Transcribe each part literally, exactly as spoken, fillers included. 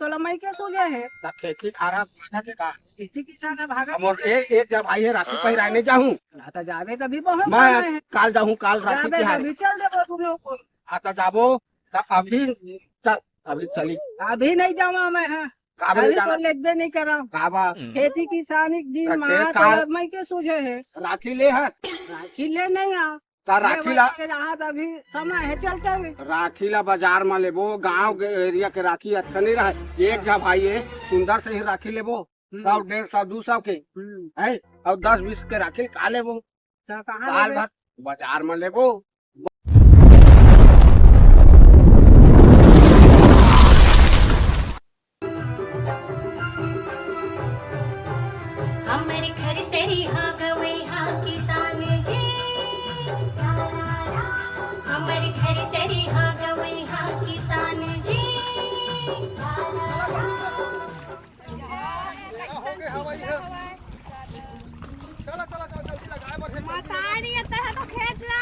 तोला मइके सूझे हे। त खेती खार ह भागत हे का? खेती किसान ह भागत हे। एक, एक जब आइए राखी पहिराने जाहूं। हाँ, त जाबे तभी बहुत मैं समय हे। काल जाहूं, काल राखी जाबे तिहार। तभी चल देबो तुम लोग को। हाँ, त जाबो, त अभी चल, अभी चली। अभी नहीं जावा मैं, हाँ। काबर अभी जाना? तो लेगबे नहीं करा। काबर? खेती किसानी के दिन त मा खेत तोला काल मइके सूझे हे। राखी ले हस? राखी ले नहीं आ। त राखी ला आज अभी समय हे, चल चल। राखी ला बाजार म लेबो, गांव के एरिया के राखी अच्छा नहीं रहे। एक झा भाई हे, सुंदर से ही राखी लेबो, हम्म। सौ, डेढ़ सौ, दू सौ के, हम्म। है, अउ दस बीस के राखी का लेबो? त कहाँ साल लेबे? भर बाजार म लेबो। हमर घर तरिहा गवइहा किसान जी, हमर घर तरिहा गवइहा किसान जी। चला, चला, चला, जल्दी लगाए बर हे, जल्दी लगा। मतारी, ये तरह तो खेत ला।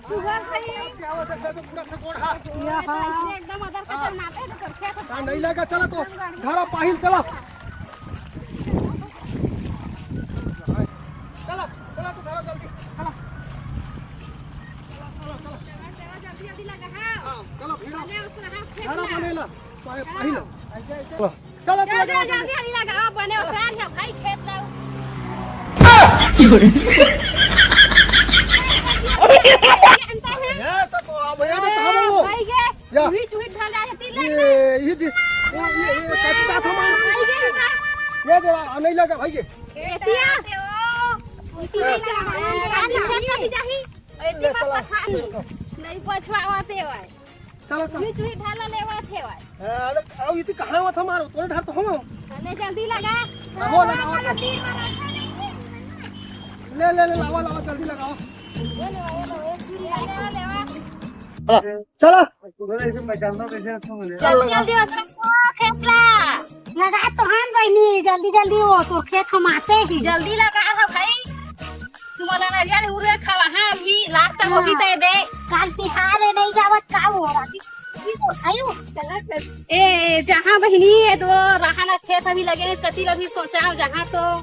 सुबह से ही। क्या हो सकता है, तो पूरा से गोड़ हाथ। ये हाँ। एकदम अदर का हाँ। चल मारते हैं, तो खेत हाँ, नहीं लगा, चला तो। धरा पाहिल, चला। चला, चला तो धरा जल्दी। चला। चला, चला, चला। चला, चला, जल्दी, जल्दी लगा, हाँ। हाँ, चला, भिड़ा। बने उसको लगा, खेत धरा ला। बनेला, पाहि-, पाहिल। चला, चला, चला, चला, चला, चला। जल्दी, जल्दी लगाओ, बने उतार जा भाई, खेत जाओ। जानता है? ये तो को-, अब ये तो था वो। भाई, ये या। चूही, चूही ढल रहा है, तीन ये, लाख। ये जी, ये, ये, ये, कच्चा था मार। भाई, ये इनका। ये दे रहा, नहीं लगा भाई ये। खेतिया। इसी में क्या है? पानी कभी जाही? इतनी ले, बार चला। पछा नहीं। नहीं पछवावा ते वाय। चलो, चलो। चूही, चूही ढाला लेवा थे वाय। हाँ, अरे, आओ, इति कहाँ हुआ था मारो? तोरे ढार तो हम हो। अरे, जल्दी लगा। हाँ, हो, लगाओ, लगाओ। तीन बार रखा नहीं है। ले, ले, ले, लावा, लावा, जल्दी लगाओ। ये लेवा, ये लेवा, ये चूड़ी ले, लेवा, लेवा। हाँ, चलो। उधर ऐसे पहचानना कैसे अच्छा हो गया? जल्दी, जल्दी, जल्दी, ओ, खेतला। लगा तो हन बहिनी, जल्दी जल्दी वो तो खेत हम आते ही। जल्दी लगा है भाई, तुम्हारा नजर उरे खवा है अभी, लास्ट टाइम होगी हाँ। दे दे। काल तिहार है, नहीं जावत का हो रहा? ठीक हो, आयो, चला चल। ए, जहाँ बहिनी है तो रहा ना खेत अभी लगे, कति ला भी सोचा हो जहाँ तो। हाँ।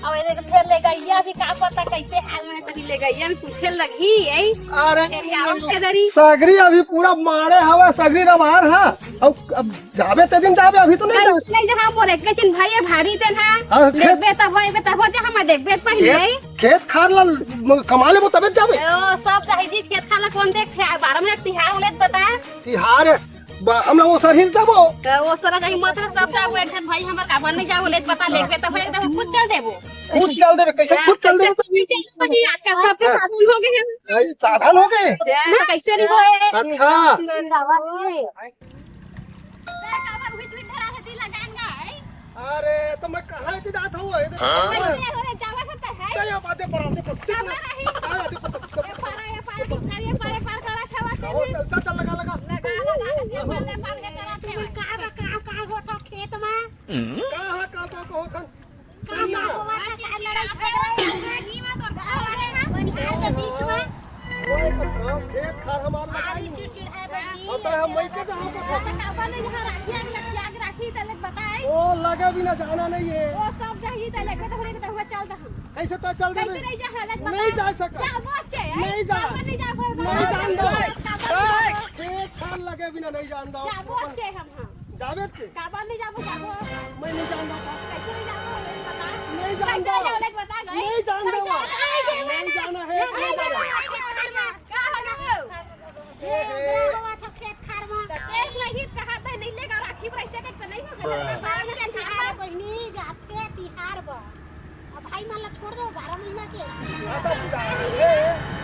और ये तो फिर ले गई अभी, का पता कैसे हाल में, तभी ले गई हम पूछे लगी, यही। अरे, ये क्या होते दरी? सगरी अभी पूरा मारे हवा, सगरी रवार हा। अब, अब जाबे ते दिन जाबे, अभी तो नहीं जाबे। नहीं, जहाँ मोर एक चिन भाई है, भारी दिन है। हाँ, खेत देखबे तब होए, तब हो, जहाँ मैं देखबे पहले। खेत, खेत खार ला म-, कमा लेबो तबे जाबे। ओ, सब चाहे जी, खेत खार ला कौन देख, बारह मिनट तिहार होले त बता। तिहार है, ब-, हम लोग वो सर हिल जाबो। तो वो सर कहीं मत है, सब जाबो, एक जन भाई हमर काबर नहीं जाबो, ले त बता, लेबे तब होए, तब खुद चल देबो। खुद चल देबे, कैसे हाँ, खुद चल देबे? खुद चल देबे, आजकल सबके हाँ। साधन हो गए हैं। आई, साधन हो गए? हाँ, कैसे नहीं होए? अच्छा। सर, काबर हुई, हुई धरा है, दिल लगान गा, है? अरे, तो मैं कहाँ इतनी जात हूँ, ये देखो। हाँ? ये हो रे, जावा सकता है। नहीं, आप आधे पर, आधे पर। काबर रही? हाँ, आधे पर, आधे पर। ये पारा, ये पारा, ये पारा, ये पारा, ये पारा करा था, वो आओ, चल, चल, चल, लगा, लगा। लगा, लगा, ये पाले, पाले करा था, वो। का, का, का, का होता खेत में? कहाँ, का, का, का होता? काम होवा था, लड़ाई झगड़ा, लड़ाई झगड़ा, बनिहार के बीच में। ओए, तो गाँव खेत खार हमार लगाई। चिड़चिड़ है बहिनी। अब तो हम मइके जाओ तो तो काबर नहीं यहाँ राखी आग लग, आग राखी तले बताए। ओ, लगे बिना जाना नहीं है। ओ, सब जाही तले, तो थोड़े तो हुआ चल दहम। कैसे तो चल देबे? कैसे नहीं जा, हालत बता। नहीं जा सकत। जा, बच्चे, नहीं जा। काबर नहीं जा, नहीं जान दो। काबर नहीं जा। खेत खार लगे बिना नहीं जान दो। जा, बच्चे हम, हाँ। जाबे ते? काबर नहीं जाबो, जाबो। मैं नहीं जानता था। कैसे नहीं जाबो, नहीं पता। नहीं जानता। कैसे नहीं जाबो, बता गए। नहीं जानता। कैसे नहीं जाबो? नहीं जाना है, नहीं जाना है। का हो जाबो? ए, ए। ये हुआ था खेत खार में। तो देख नहीं कहा था, नहीं लेगा, राखी पर ऐसे कैसे नहीं हो गया? बारह के तिहार बहिनी, जात के तिहार बा। अब भाई मन ला छोड़ दो, बारह महीना के। हाँ, तो जाथे,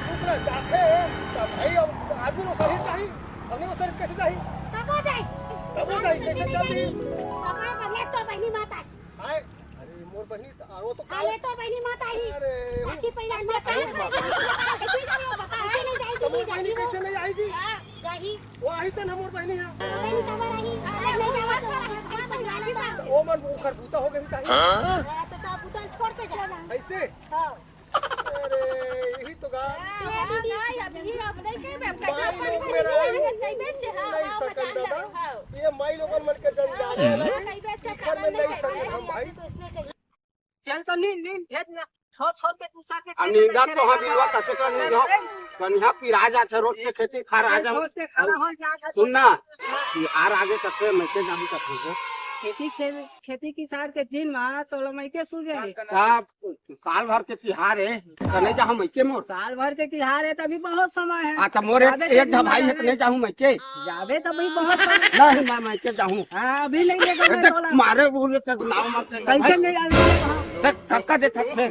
रुक ना, जाथे, तो भाई अब आदमी वो शरीर चाही, हमने वो शरीर कैसे चाही? तबो जाई। तबो जाई, कैसे चलती? तबो बने तो बहिनी माता। हाय, अरे मोर बहिनी, तो, आ, वो तो हाँ, काले ये तो बहिनी माता ही। अरे, बाकी पहले अच्छा, माता ही। कैसे नहीं जाई, बता। कैसे नहीं जाई, तो मोर बहिनी कैसे नहीं आई जी? हाँ। जाही। वो आही तन हमर बहिनी है। बहिनी काबर आही? अरे, आज नहीं जावा तो, आज नहीं जावा तो। ओ मन उखर बूता हो गई ताही। हाँ? हाँ, तो, तो बूता छोड़ के जा। ऐसे? हाँ। अरे, यही होगा। हाँ, हाँ, हाँ, अभी, अब नहीं कहिबे, अब माई कहिबे, लोग अब मेरा कहिबे, कहिबे, हाँ, नहीं हाँ, सकन बता दादा। दे, हाँ। ये माई लोगन मन के जंजाल हाँ, है। हाँ, कहिबे, अच्छा, इखर में नहीं नहीं है। सकन हम भाई। चल तो नींद, नींद, भेज ना। छोड़, छोड़ के तू सर के आ खेत में नींदा खेले तो हम जा। बिलवा कसे का नींद हो? अरे, कनिहा पिरा जात है, रोज के खेती खार आ अरे, जाओ। छोड़ के खड़ा हो जा, जा। सुन ना, तिहार आगे तक से मैं के जाऊँ तक हमको। खेती, खेती, खेती किसार के दिन मा तोला मैं के सूझे है। का साल भर के तिहार है, त नहीं जाहूं मइके मोर। साल भर के तिहार है, त अभी बहुत समय है। हाँ, त मोर एक, जाबे त एक झन भाई है, त नहीं जाहूं मइके। जाबे त अभी बहुत समय। नहीं, मैं मइके जाहूं। हाँ, अभी नहीं लेगा ए, मैं देख, तोला। मारे बोले त नाव मत ले कैसे भाई। नहीं आवे रे वहाँ? देख, धक्का दे थक में।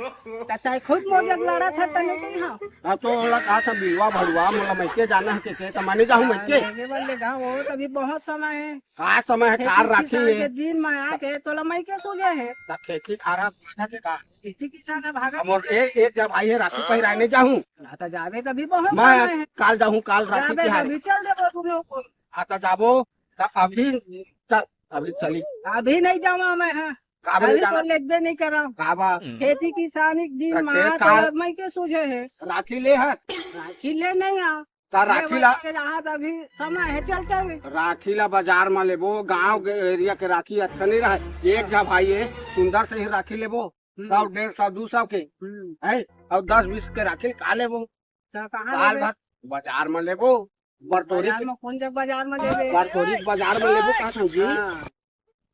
त चाहे खुद मोर जग लड़ा था, त नहीं कही हाँ। हाँ, तो ओला कहा था बिलवा भड़वा, मोला मइके जाना है के, के, त मैं नहीं जाहूं मइके। हाँ, लेगे वाले गाँव, वो त अभी बहुत समय है। का समय है, खेती कार राखी किसान है। के दिन में आके तोला मइके सूझे है। त खेती खार भागा के का? खेती किसान ह भागा अब मोर के एक, एक जब आई है राखी पहिराय नहीं जाहूं। हाँ, त जाबे त अभी बहुत मैं समय है। काल जाहूं, काल राखी जाबे त तिहार। अभी चल देबो तुम लोग को। हाँ, त जाबो, त अभी चल, अभी चली। अभी नहीं जावा मैं, हाँ। काबर नहीं अभी जाना? तो लेबे नहीं करा। काबर? खेती किसानी के दिन त मा खेत तो खार अब मइके सूझे है। राखी ले हस? राखी ले नहीं आ। त ले राखी ला। बच्चा के जहाँ त अभी समय है, चल, चल। राखी ला बाजार में लेबो, गांव के एरिया के राखी अच्छा नहीं रहे। एक झा भाई है, सुंदर से ही राखी लेबो, हम्म। सौ, डेढ़ सौ, दू सौ के, हम्म। है, और दस बीस के राखी का लेबो? त कहाँ साल लेबे? भर बाजार में लेबो, बरतोरी बाजार के, में कौन जग बाजार में लेबे? बरतोरी के बाजार में लेबो, का समझी? हाँ।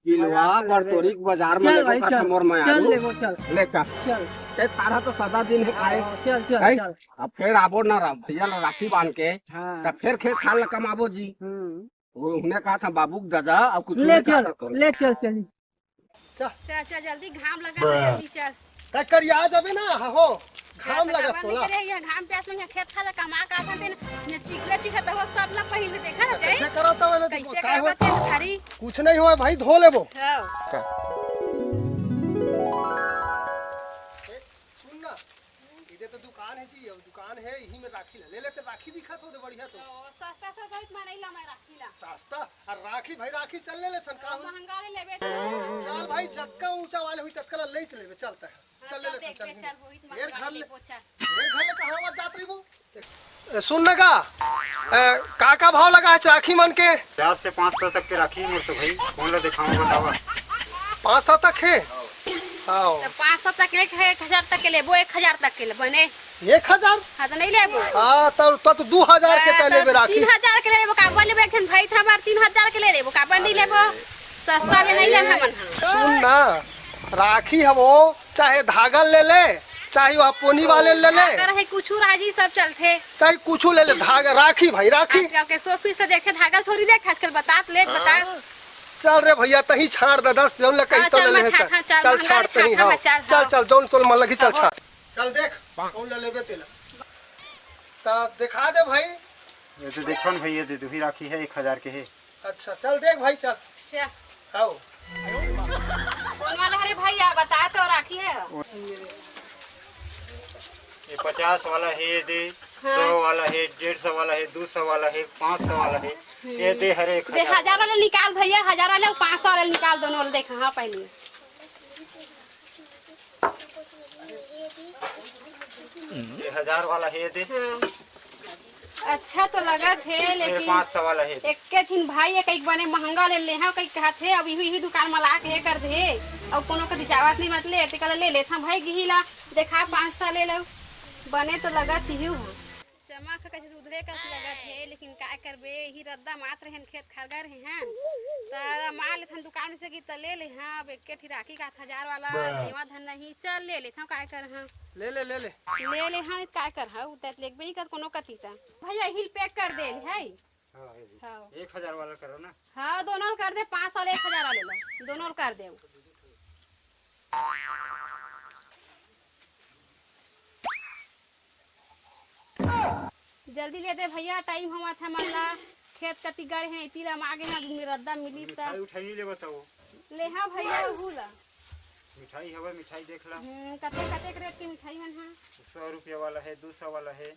बिलवा बाजार में लेबे। बरतोरी के बाजार में चल लेबो भाई, का चल, मोर चल मायारू। लेबो, चल। ले चल। चल। ते तारा तो सदा दिन है खाए। हाँ, चल, चल, है? चल। अब फेर आबो ना राम भैया ला राखी बांध के, हाँ। त फेर खेत खार ला कमाबो जी। हम्म। वो उन्हें कहा था बाबू के दादा, अब कुछ ले नहीं चल, कहा था। ले चल, चली। चल। चल, चल, जल्दी घाम लगा है, जल्दी चल। का करिया जाबे ना, हो, घाम चल, लगा घाम तोला। निकले, ये घाम प्यास में यहाँ खेत खार ला कमा का था, तेन, ये चिखले चिखले तो वो सब ना पहिन के देखा ना कैसे जाए। करत हवे ना तू, कैसे का हो? करत हवे थारी? कुछ नहीं हुआ भाई, धो लेबो। हाँ। का? ए, सुन ना, इधर तो दुकान है जी, अब दुकान है, यही में राखी ले, ले लेते, राखी दिखा तो दे बढ़िया तो। ओ, सस्ता सस्ता इतना नहीं ला मैं राखी ला। सस्ता? आ राखी भाई, राखी चल ले लेथन, का हो? महंगा ले लेबे तो। चल भाई, जतका ऊंचा वाले हुई, ततका ला ले चलेबे, चलता है। हाँ, चल ले चल लेथन, देख चल ले, ले। चल, वही तो ढेर महंगा घर ले ले, लेबो, चल। ढेर घर ले कहाँ मत जात रही वो? ए, सुन ना का, ए, का का भाव लगा है राखी मन के? पचास से पाँच सौ तक के राखी मोर से भाई, कौन ला दिखाऊं बतावा? पाँच सौ तक है? आओ। तो पाँच सौ तक एक है, एक हजार तक के लेबो, एक हजार तक के ले बने। एक हजार? हाँ, तो नहीं लेबो। हाँ, तब तो, तो दू हजार के हाँ, तय तो लेबे राखी। तीन हजार के लेबो, का बन लेबे, एक ठन भाई था हमार, तीन हजार के ले लेबो, का बन नहीं लेबो। अरे। सस्ता में नहीं लेना मन। सुन ना, राखी हवो, चाहे धागा ले ले, चाहे वह पोनी वाले ले ले। अगर है कुछ राजी सब चलते। चाहे कुछ ले ले, धागा, राखी भाई, राखी। आजकल के शो पीस तो देखे, धागा थोड़ी देख, आजकल बतात ले, बता। चल रे भैया, तही छाड़ दे दस, जौन ले कही हाँ, तो चल, ले मैं ले छाड़, त। हाँ, चल, चल, महंगा छाड़ ले तही, छाड़, हाँ। हाँ, चल। चल, चल, जौन तोल मन लगी, चल हाँ। छाड़। चल देख, कौन ले लेबे तेला। त दिखा दे भाई। ये तो देखो ना भाई, ये दे दो ही राखी है, एक हजार के है। अच्छा, चल देख भाई, चल। चल। आओ। कौन वाला है रे भैया, बता तो, राखी है। ये पचास वाला है, ये दे, हाँ। सौ वाला है, डेढ़ सौ वाला है, दो सौ वाला है, पाँच सौ वाला है, ये दे हर एक दे हजार हजार वाला। वाला निकाल भैया, हजार वाला और पाँच सौ वाला निकाल, दोनों वाला देख, हाँ, पहले। ये हजार वाला है, ये दे। हाँ। अच्छा तो लगत हे, ये लेकिन पाँच सौ वाला है। एक्के झिन भाई, ये कई बने महंगा ले ले, हाँ, कई कहत हे, अब इही, इही दुकान में ला के कर दे, अब कोनो कति जावत नहीं, मत ले, ते कल ले लेथन भाई, गिही ला, देखा, पाँच सौ ले लो, बने तो लगत ही हूँ। चमक ह कइसे उधरे कस लगत हे, लेकिन काय करबे, इही रद्दा मात रहेन, खेत खार गे रहेन। त मार लेथन दुकान से कि त ले ले, हाँ, अब एके ठी राखी का हजार वाला, देवा धन नहीं, चल ले लेथन, काय कर, हाँ। ले ले, ले ले। ले ले, हाँ, काय कर, हाँ, उतर लेगबे ही कर कोनो कती त। भैया, हिल पैक कर दे, है? हाँ, है जी। हाँ। एक हजार वाला करो ना। हाँ, दोनों कर दे, पाँच सौ ले, एक हजार वाले ला, दोनों कर दे। जल्दी ले दे भैया, टाइम होवत हे, मन ला खेत कति गए हैं, इति ला हम आगे हैं, अभी मेरा रद्दा मिलिस त। मिठाई उठाई नहीं ले बताओ। ले हाँ भैया, हू ला। मिठाई हवे, मिठाई देख ला। हम्म, कते, कते के रेट के मिठाई मन हा? सौ रुपया वाला है, दो सौ वाला है,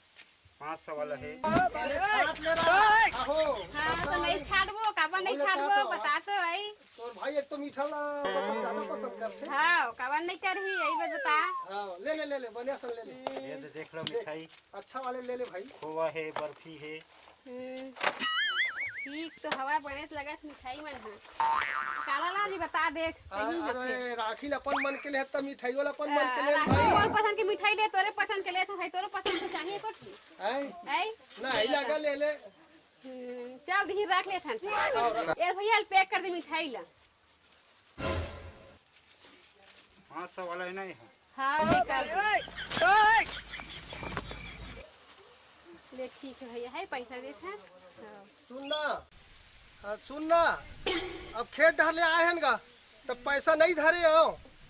पाँच सौ वाला हे। अरे छाट ले रहा। आहो। हाँ, तो नहीं छाटबो, काबर नहीं छाटबो, बता तो भाई। तोर भाई एक तो मीठा ला ज्यादा पसंद करथे। हाँ, काबर नहीं करही, यही बात बता। हाँ, ले ले, ले ले, बढ़िया सन ले ले। हम्म। ये दे, देख लो देख, मिठाई। अच्छा वाले ले ले भाई। खोवा हे, बर्फी हे। हम्म। ठीक तो हवा बने लगत मिठाई मन ह। काला ला जी बता देख, सही अरे, होथे। राखी ला अपन मन के ले त मिठाई वाला अपन मन के ले राखी भाई। तोर पसंद के मिठाई ले, तोरे पसंद के ले, तो भाई तोरे पसंद के चाहिए कुछ। हैं? हैं? नहीं लगा, ले ले। हम्म, चल धीर रख ले थन। ए भैया, पैक कर दे मिठाई ला। पाँच सौ वाला ही नहीं है। हाँ, निकाल दे। ले, ठीक है भैया, है पैसा देत है। हाँ। सुन ना, हाँ, सुन ना, अब खेत डहर ले आए हन गा, तब पैसा नहीं धरे हो,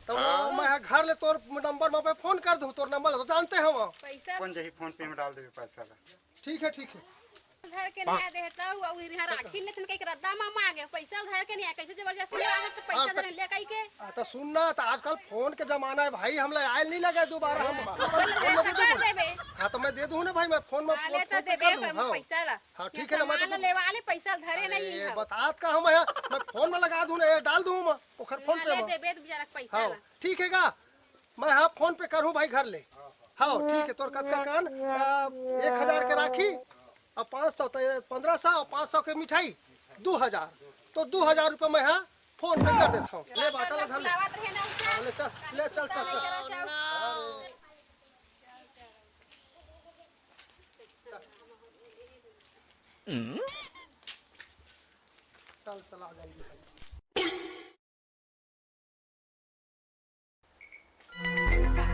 तब वो मैं घर ले तोर नंबर में पे फोन कर दूँ, तोर नंबर तो जानते हो वो। पैसा कौन जही फोन पे में डाल देबे पैसा ला। ठीक है, ठीक है। धर के नहीं दे तो वो इधर आखिर ले तन के रद्दा मामा आ गया, पैसा धर के नहीं आया, कैसे जबरदस्ती ले आया तो पैसा धर ले कई के। आ, तो सुन ना, तो आजकल फोन के जमाना है भाई, हमला आयल नहीं लगे दोबारा हम। फोन में दे दूँ ना। हाँ, तो मैं दे दूँ ना भाई, मैं फोन में हाँ, ले तो फोन पे देबे कर दूँ, हम हाँ। पैसा ला। हाँ, ठीक है ना, मैं तो सामान लेवा ले, पैसा धरे नहीं है। बतात का हम है, मैं फोन में लगा दूँ ना, ये डाल दूँ मैं, ओखर फोन हाँ, पे ले मैं। देबे तो बेचारा पैसा हाँ, ला। ठीक है का? मैं हाँ फोन पे करूँ भाई घर ले। हाँ, ठीक है, तोर कतका कान, आ, एक हजार के राखी, और पाँच सौ, तो ये पन्द्रह सौ, और पाँच सौ के मिठाई, दो हजार। तो दो हजार रुपये मैं हाँ फोन पे कर देता हूँ। ले बाटा ला धर ले। हाँ, ले चल, ले चल, चल, चल। चल, चल, आ जल्दी।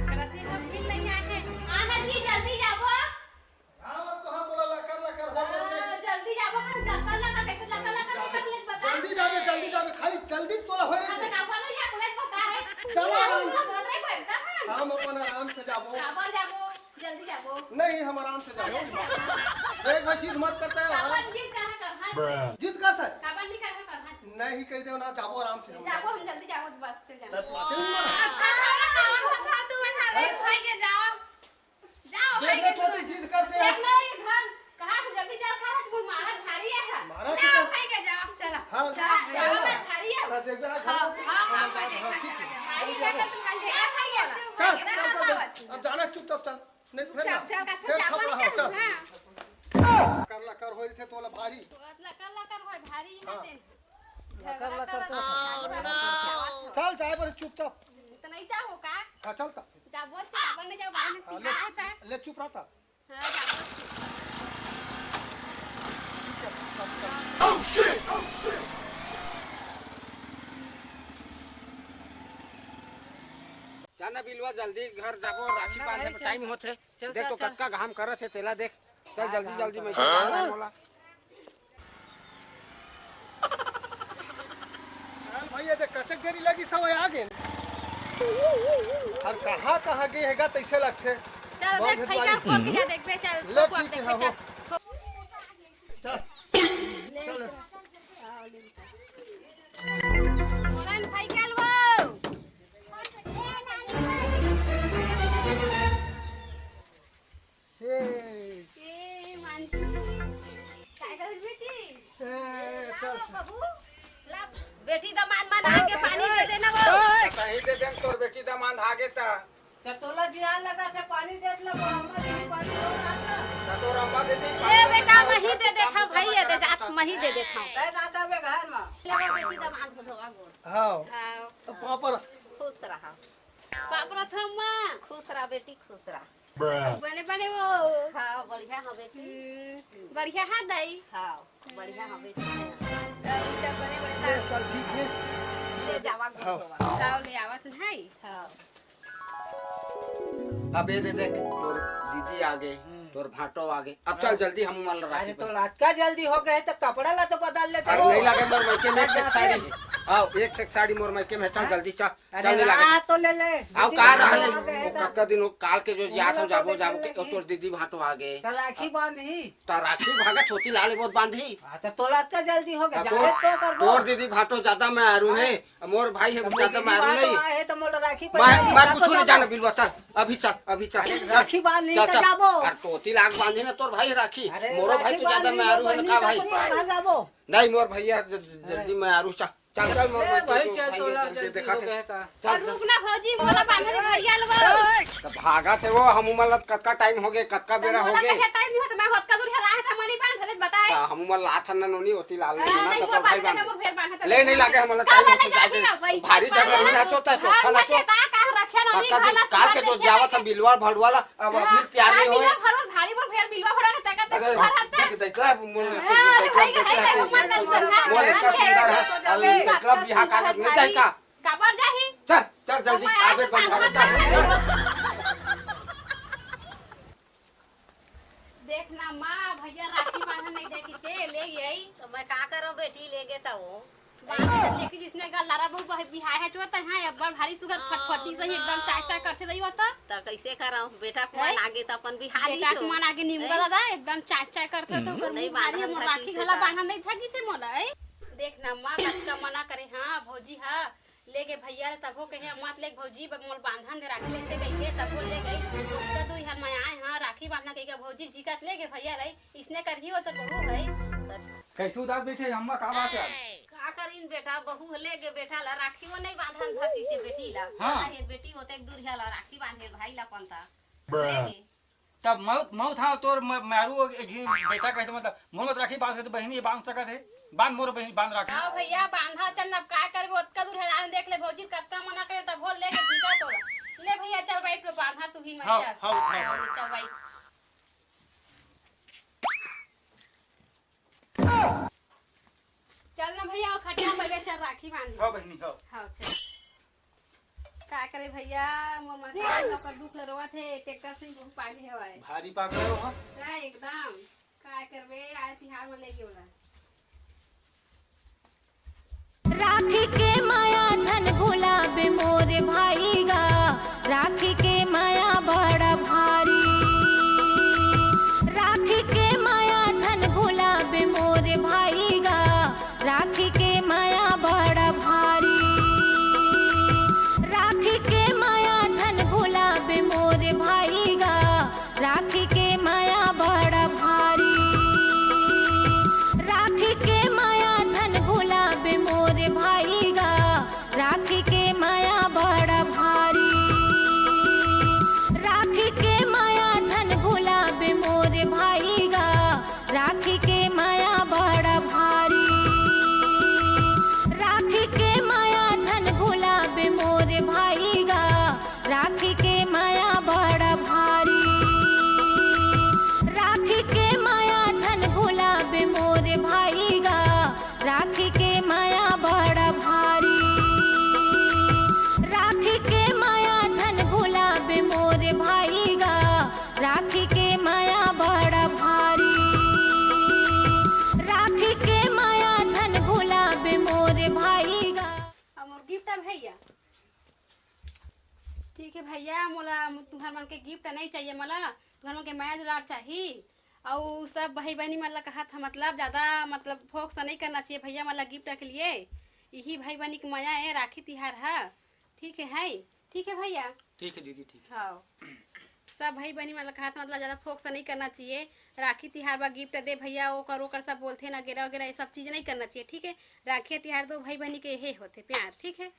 करत हे, हम फिर नहीं आए थे। आना जी, जल्दी जाबो। हाँ, अब तो हाँ, थोड़ा लकर लकर हो रहा है। हाँ, जल्दी जाबो, हम लकर लकर, कैसे लकर लकर निकल ले, बता। जल्दी जाबे, जल्दी जाबे, खाली जल्दी तोला होए हाँ, रहे। तो काबर नहीं जाबो, नहीं पता है। चलो, यार, आराम हम से। हम लोग नहीं बैठता है। हम अपन आराम से जाबो। काबर जाबो, जल्दी जाबो। नहीं, हम आराम से जाबो। अच्छा, अच्छा। देख भाई, जिद मत करता है, काबर हाँ। जिद कहाँ कर, हाँ। जिद कर सर। काबर नहीं कहाँ कर, हाँ। नहीं कह दे ना, जाबो आराम से हम। जाबो, हम जल्दी जाबो, बस से जाबो। तब बातें नहीं मानो। अच्छा, थोड़ा ना, वो साधु बना ले, भाई के जाओ। जाओ, देख भाई ले के छोटी जाओ। जिद करते हैं। देख लो ये घर, कहाँ से जल्दी चल रहा है, वो मारा भारी है घर। मारा जाओ, तो भाई के जाओ, चलो। हाँ, चलो, चलो। चलो, भारी है। हाँ, देख लो, हाँ, हाँ, हाँ, हाँ, भाई, ठीक है। भारी है, तो तुम कल देखा भाई है। चल, चल, चल, चल। अब जाना चुपचाप चल। नहीं, फिर चल, ना। चल, फिर चल, खपरा हो, चल। हाँ। कर ला, कर होई थे तोला भारी। तोला कर ला, कर होई भारी, हाँ। मत दे। लकर लकर तो। चल, जाए बर चुपचाप। तो नहीं जाओ का? हाँ, चल ता। जाबो, जाबो, नहीं जाओ, बाहर में हाँ, पिटा है ता। ले, ले चुप रहता। हाँ, जाबो। जाना बिलवा, जल्दी घर जाबो, राखी ना बांधे भाई, में चल। टाइम होथे। चल, देख चल, तो चल। कतका घाम करत हे, तेला देख। चल, हाँ, जल्दी, घाम जल्दी, मैं करत हे। जाना है मोला। भाई, ये देख, कतेक देरी लगी, सब आ गे। अउ कहाँ, कहाँ गे हे गा, तइसे लगथे। चल, बहुत देख, भाई, का फोन किया, देख बे, चल, ले, तो ठीक है, देख बे, हाँ, चल। चल। ले, चल। चल। मोरन भाई, चल वो। हे। ए, मानसी। काय करत बेटी? ए, चल, चल। बाबू, ला। बेटी दमांद मन आगे पानी दे देना वो। कहीं दे देम तोर बेटी दमांद आगे ता। त तोला जियान लगा थे पानी दे दिला, वो हमरा जी पानी हो रहा था। त तोर अम्मा दे दी ए बेटा, मही दे देता भाई, ये दे जात, मही दे देता। तय का करबे घर में? लगा बेटी दमांद को धोवा गोड़। हाँ। हाँ। तो पाँव पर। खुश रहा। पाँव पर थम्मा। खुश रहा बेटी, खुश रहा। बने बने वो। हाँ, बढ़िया हो बेटी। हम्म, बढ़िया है दाई। हाँ, बढ़िया हो बेटी। दाई, जब बने बने ले, चल, ठीक है। ले जावा, हाँ। गुरुआ। हाँ, ले आवत है। हाँ। अब ये दे देख, तोर दीदी आ गे, हम्म। तोर भाटो आ गे। अब चल हाँ। जल्दी हम मल अरे राखी तो बन। रात का जल्दी हो गए तो कपड़ा ला तो बदल लेते अरे हो। नहीं लगे मोर मइके में एक से एक साड़ी। आओ, एक से एक साड़ी मोर मइके में, चल हाँ? जल्दी चल। अरे चल, नहीं लागे। ला तो ले ले। आओ, दीदी का भाटो रहले? आ गए वो तो। कतका दिन हो, काल के जो जात हम जाबो, जाबो के, ओ तोर दीदी भाटो आ गे। तो राखी बांधही। तो राखी भागा छोटी लाले बहुत बांधही। हाँ, तो तोला अतका जल्दी हो गया, तो जाबे तोर, तो करबो। तोर दीदी भाटो ज्यादा मैं आरू हाँ। हे। मोर भाई हे, ज्यादा मारू नहीं। आए तो मोला राखी मैं, पहनाई, मैं कुछ नहीं जानो बिलवा, चल, अभी चल, अभी चल, अरे चल, राखी बांध नहीं चल, तो चल। जाबो। अरे तोती लाग बांधे ना तोर भाई राखी, अरे मोरो भाई राखी तो ज्यादा बांध नहीं मारू तो है ना बहनी का का भाई? तो घर जाबो। नहीं मोर भैया, ज-, ज-, जल्दी मैं आरू, चल, चल, चल, मोर ए भाई, भाई, तू चल, भाई तोला जल्दी जल्दी देखा हो थे। गया था। चल, अरे चल। रुक ना भौजी, मोला बांधे दे भैया लबा। त भागा थे वो, हम उमर लत कतका टाइम हो गए, कतका बेरा हो गए। टाइम नहीं होता, मैं होतका दूर हला है, त मनी बांध हले बताए। त हम उमर लात हन ना नोनी, ओती लाल नहीं ना, नहीं, तो मोर भाई बांध। मोर फेर बांध ले नहीं लागे, हमला टाइम होता जाए दे। भारी जगह नहीं ना चोता, चोखा ना चोता। का रखे ना, काल के जो जावत हम बिलवा भड़वाला, अब अभी तैयार नहीं होए। भारी मोर फेर बिलवा भड़ा के तक अरे, देख, देखला, मोर, हाँ, देखला, देखला, देखला, मोर इतना सुंदर है। अरे, देखला, बिहा कागज नहीं जाए का? काबर जाही? चल, चल, जल्दी, आबे, चल, चल, चल। देख ना माँ, भैया राखी बांधन नहीं दे किसे, ले गई। तो मैं का करो बेटी, ले गए तो वो। बांध लेके जिसने गल लारा बहू बह-, बिहाय है चोत है, हाँ, अब्बड़ भारी सुगर फटफटी से ही एकदम चाय चाय करते रही होता। त कैसे करम? बेटा के मन आगे त अपन बिहाली बेटा के मन आगे निमगा दादा, एकदम चाय चाय करते तो ओकर मुंह भारी मोर राखी घला बांधन नहीं था किसे मोला, ए? देख ना माँ, कतका मना करे, हाँ, भौजी, हाँ, ले गे भैया रे, तभो कहे, "मत ले भौजी, ब-, मोल बांधन दे राखी लेते," कहिके, तभो ले गई। उसका दू हर मैं आए, हाँ, राखी बांधना कहिके, भौजी झिकत ले गे भैया रे, इसने करही वो तो बहू है। कैसे उदास बैठे अम्मा, का बात है? का करीन बेटा, बहू ले गे बेटा ला राखी वो नहीं बांधन भकी के बेटी ला। हाँ। हे बेटी होते एक दूर ला राखी बांधे भाई ला पंता। ले गे। तब मौत, मौत हाँ तोर म-, मारू एक झी बेटा कहते मतलब मोर मत राखी बांध सकते बहिनी ये बांध सकत है। बांध मोर बहिनी, बांध राखी। हाँ भैया बांधा चल, अब का करबे, ओतका दूर हला देख ले भौजी कतका मना करे तब बोल ले के झिका तोला। ले भैया चल बैठ लो, बांधा तू ही मत हाँ, चल। हाँ, हाँ। चल बैठ। चल ना भैया, वो खटिया पर बैठ, चल राखी बांध। हाँ बहिनी, हाँ। हाँ, चल। का करे भैया, मोर माता जी ओकर दुख ल रोवत हे, ट्रैक्टर से बहुत पागे हवय। भारी पागे हो, हाँ? का एकदम, का करबे, आए तिहार में लेके ओला। राखी के माया झन भुलाबे मोर भाई गा, राखी के माया बड़ा भारी। राखी के माया झन भुलाबे मोर भाई गा, राखी के माया बड़ा भारी। राखी के माया झन भुलाबे मोर भाई गा, राखी के माया बड़ा भारी। राखी के माया झन भुलाबे मोर भाई गा, राखी के माया बड़ा भारी। राखी के माया झन भुलाबे मोर भाई गा, राखी के माया बड़ा भारी। राखी के माया झन भुलाबे मोर भाई गा, राखी के माया बड़ा भारी। राखी के माया झन भुलाबे मोर भाई गा, राखी के माया बड़ा भारी। राखी के माया झन भुलाबे मोर भाई गा, राखी के माया बड़ा भारी। राखी के माया झन भुलाबे मोर भाई गा। अब मोर गिफ्ट है भैया। ठीक है भैया, मोला तुहर मन के गिफ्ट नहीं चाहिए, मोला तुहर मन के माया दुलार चाहिए। अउ सब भाई बहनी मन ला कहत ह, मतलब ज्यादा मतलब फोकस नहीं करना चाहिए भैया मन ला गिफ्ट के लिए। यही भाई बहनी के माया है राखी तिहार है। ठीक है, है? ठीक है भैया। ठीक है दीदी, ठीक है। हाँ। सब भाई बहनी मन ला कहत ह, मतलब ज्यादा फोकस नहीं करना चाहिए। राखी तिहार बा गिफ्ट दे भैया, ओकर ओकर सब बोलथे ना, गेरा वगैरह ये सब चीज नहीं करना चाहिए। ठीक है, राखी तिहार दो भाई बहनी के यही होथे प्यार। ठीक है।